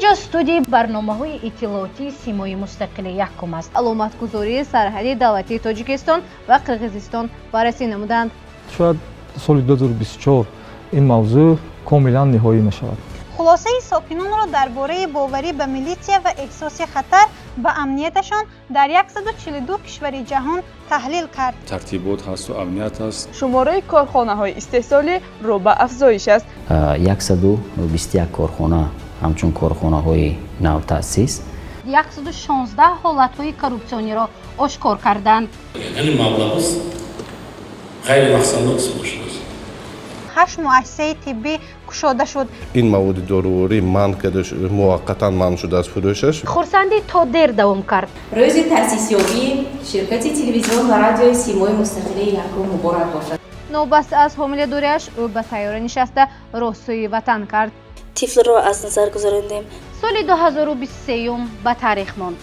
Ин ҷо студияи барномаҳои иттилоотии Симои Мустақили Якум аст. Аломатгузории сарҳади давлатии Тоҷикистон ва Қирғизистон баррасӣ намуданд. Шояд соли 2024 ин мавзӯъ комилан ниҳоӣ мешавад. Хулосаи сокинонро дар бораи боварӣ ба милитсия ва эҳсоси хатар ба амнияташон дар 142 кишвари ҷаҳон таҳлил кард. Тартибот ҳасту амният ҳаст. Шумораи корхонаҳои истеҳсолӣ рӯ ба афзоиш аст. 121 корхона ҳамчун корхонаҳои навтаъсис. 116 ҳолатҳои коррупсиониро ошкор карданд. Яъне маблағ ғайримақсаднок истифода шудааст. Ҳашт муассисаи тиббӣ кушода шуд. Ин маводи доруворӣ манъ карда, муваққатан манъ шудааст фурӯшаш. Хурсандӣ то дер давом кард. Рӯзи таъсисёбии ширкати телевизион ва радиои Симои Мустақилии Якум муборак бошад! Новобаста аз ҳомиладориаш, ӯ ба тайёра нишаста, роҳ сӯи ватан кард. Тифлро аз назар гузарондем. Соли 2023 ба таърих монд.